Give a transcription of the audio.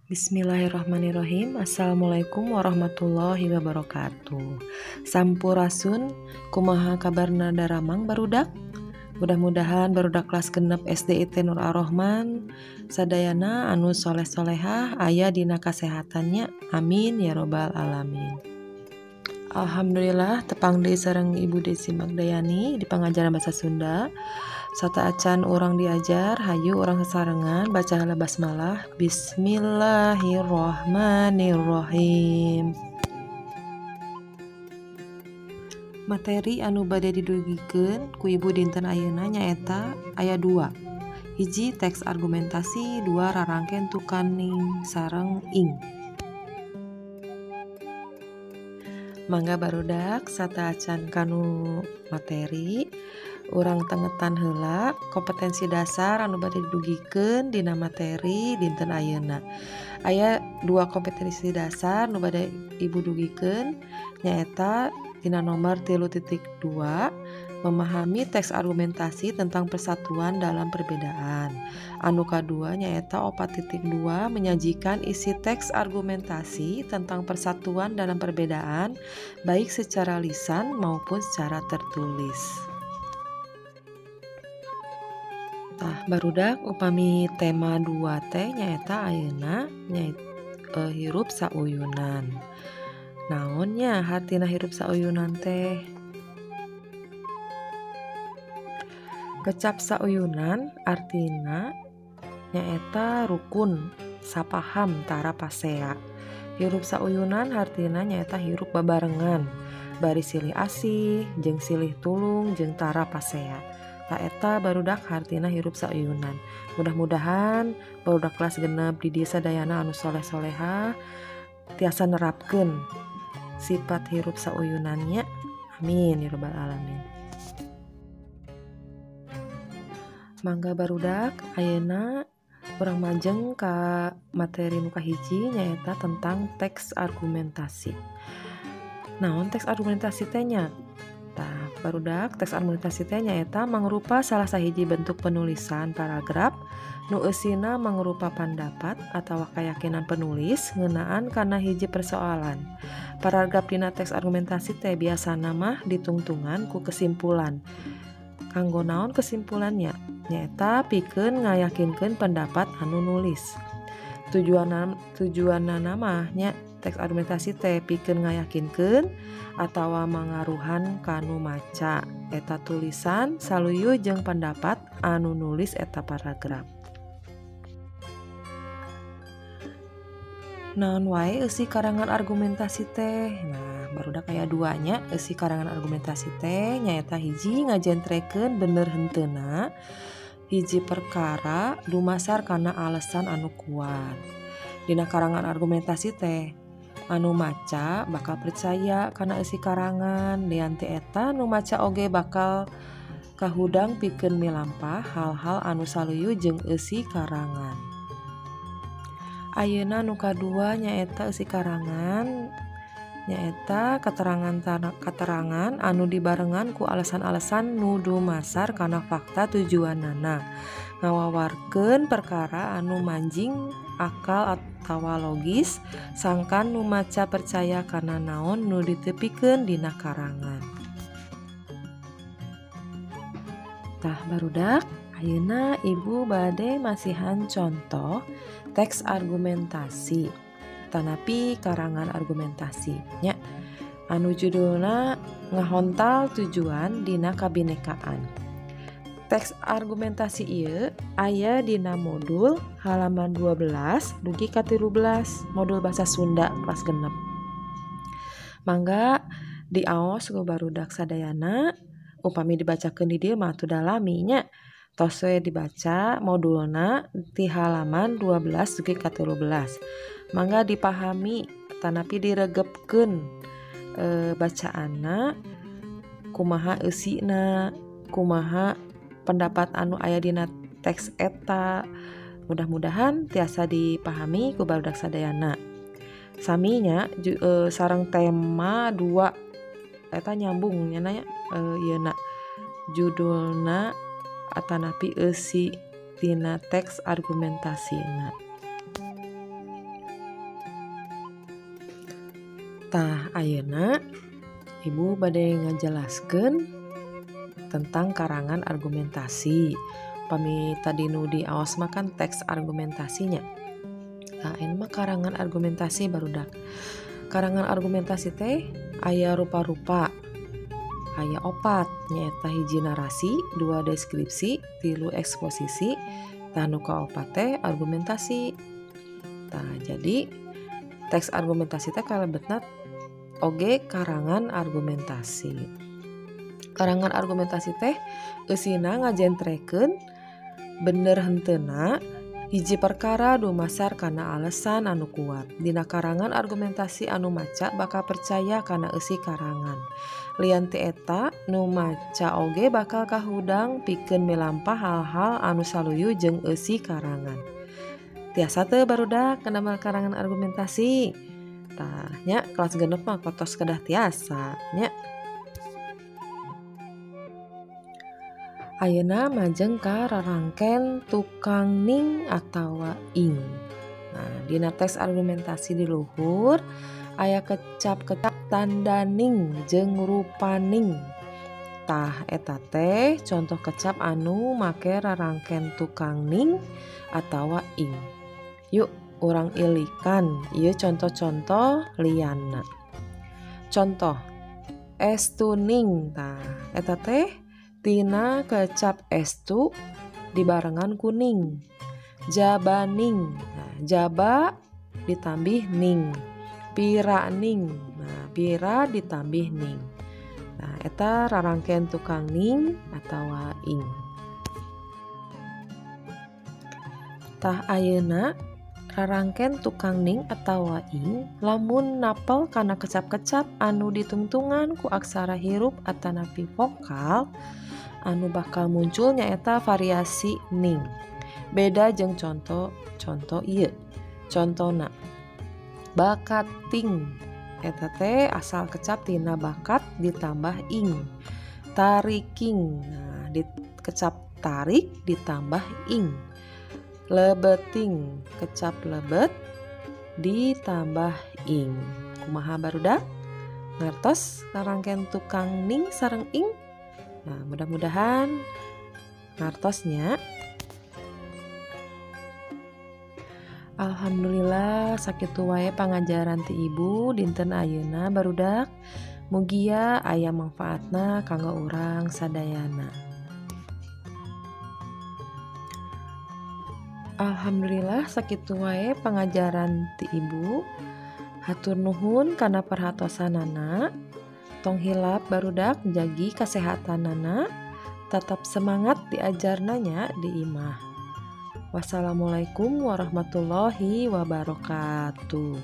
Bismillahirrahmanirrahim. Assalamualaikum warahmatullahi wabarakatuh. Sampurasun, kumaha kabarna daramang barudak? Mudah-mudahan barudak kelas 6 SDIT Nur Ar-Rahman sadayana anu soleh-solehah aya dina kasehatannya. Amin ya robbal alamin. Alhamdulillah tepang deui sareng Ibu Desi Magdayani di pangajaran bahasa Sunda. Sateuacan urang diajar, hayu urang sasarengan baca heula basmalah. Bismillahirrahmanirrahim. Materi anu bade didugikeun ku Ibu dinten ayeuna nyaeta aya 2. Hiji teks argumentasi, 2 rarangken tukaning sareng ing. Mangga barudak sateuacan kanu materi urang tengetan heula kompetensi dasar anu bade didugikeun dina materi dinten ayeuna. Aya 2 kompetensi dasar nu bade Ibu dugikeun nyaeta dina nomor 3.2 memahami teks argumentasi tentang persatuan dalam perbedaan. Anu kadua nyaeta 4.2 menyajikan isi teks argumentasi tentang persatuan dalam perbedaan baik secara lisan maupun secara tertulis. Tah barudak upami tema 2 teh nyaeta ayeuna nyaeta hirup sauyunan. Naonnya hartina hirup sauyunan teh? Kecap sauyunan artina nyaeta rukun sapaham tara pasea. Hirup sauyunan hartina nyaeta hirup babarengan bari silih asih jeung silih tulung jeung tara pasea. Ta eta barudak hartina hirup sauyunan. Mudah-mudahan barudak kelas 6 di dieu sadayana anu soleh-solehah tiasa nerapkeun sifat hirup sauyunannya. Amin ya rabbal alamin. Mangga barudak ayeuna urang majeng ka materi nu kahiji nyaeta tentang teks argumentasi. Naon teks argumentasi teh nya? Tah barudak teks argumentasi teh nyaeta mangrupa salah sahiji bentuk penulisan paragraf nu eusina mangrupa pandapat atawa keyakinan penulis ngeunaan kana hiji persoalan. Paragraf dina teks argumentasi teh biasana mah ditungtungan ku kesimpulan. Kanggo naon kesimpulannya? Nyaeta pikeun ngayakinkeun pendapat anu nulis. Tujuanna mah nya teks argumentasi teh pikeun ngayakinkeun atawa mangaruhan kanu maca eta tulisan saluyu jeung pendapat anu nulis eta paragraf. Naon wae eusi karangan argumentasi teh? Nah, barudak aya 2 nya eusi karangan argumentasi teh nyaeta hiji ngajentrekeun bener henteuna hiji perkara dumasar kana alasan anu kuat. Dina karangan argumentasi teh anu maca bakal percaya kana eusi karangan, lian ti eta nu maca oge bakal kahudang pikeun milampah hal-hal anu saluyu jeung eusi karangan. Ayeuna nu kadua nyaeta eusi karangan nyaeta keterangan anu dibarengan ku alasan-alasan nu dumasar kana fakta tujuanana ngawawarkeun perkara anu manjing akal atawa logis sangkan nu maca percaya kana naon nu ditepikeun dina karangan. Tah barudak ayeuna Ibu bade masihan contoh teks argumentasi tanapi karangan argumentasi nya anu judulna ngahontal tujuan dina kabinekaan. Teks argumentasi ieu aya dina modul halaman 12 dugi ka 13 modul bahasa Sunda kelas 6. Mangga diaos ku barudak sadayana upami dibacakeun di dieu mah atuh dalami nya. Tos we dibaca modulna di halaman 12 dugi ka 13. Mangga dipahami tanapi diregepkeun bacaanna kumaha eusina, kumaha pendapat anu aya dina teks eta. Mudah-mudahan tiasa dipahami ku barudak sadayana. Saminya sareng tema 2 eta nyambung nya nya ieu na judulna atanapi eusi tina teks argumentasina. Tah ayeuna Ibu bade ngajelaskeun tentang karangan argumentasi. Pami tadi nu diaos mah kan teks argumentasinya. Tah ayeuna mah karangan argumentasi barudak. Karangan argumentasi teh aya rupa-rupa. Aya opat nyaeta hiji narasi, 2 deskripsi, 3 eksposisi, tah nu kaopat teh argumentasi. Tah jadi teks argumentasi teh kalebetna oge karangan argumentasi. Karangan argumentasi teh eusina ngajentrekeun bener henteuna hiji perkara dumasar kana alasan anu kuat. Dina karangan argumentasi anu maca bakal percaya kana eusi karangan. Lian ti eta nu maca oge bakal kahudang pikeun milampah hal-hal anu saluyu jeung eusi karangan. Tiasa teu barudak kana karangan argumentasi? Tah nya kelas 6 mah kotos kedah tiasa nya. Ayeuna majeng ka rarangken tukang ning atawa ing. Nah, dina teks argumentasi di luhur aya kecap-kecap tanda ning jeung rupaning. Tah eta teh contoh kecap anu make rarangken tukang ning atawa ing. Yuk urang ilikan ieu contoh-contoh liana. Contoh estuning. Tah eta teh tina kecap estu dibarengan kuning. Jabaning. Nah, jaba ditambih ning. Piraning. Nah, pira ditambih ning. Nah, eta rarangken tukang ning atawa ing. Tah ayeuna rarangken tukang ning atawa ing lamun napel kana kecap-kecap anu ditungtungan ku aksara hirup atanapi vokal anu bakal muncul nyaeta variasi ning. Beda jeung contoh-contoh ieu. Contona bakating eta teh asal kecap tina bakat ditambah ing. Tariking, nah kecap tarik ditambah ing. Lebeting, kecap lebet ditambah ing. Kumaha barudak? Ngartos rarangken tukang ning sareng ing? Nah, mudah-mudahan ngartosnya. Alhamdulillah sakitu wae pangajaran ti ibu dinten ayeuna barudak. Mugia aya mangfaatna kanggo urang sadayana. Alhamdulillah sakitu wae pangajaran ti ibu. Hatur nuhun kana perhatosanana. Tong hilap barudak jagi kasehatanana. Tetap semangat diajarna nya di imah. Wassalamualaikum warahmatullahi wabarakatuh.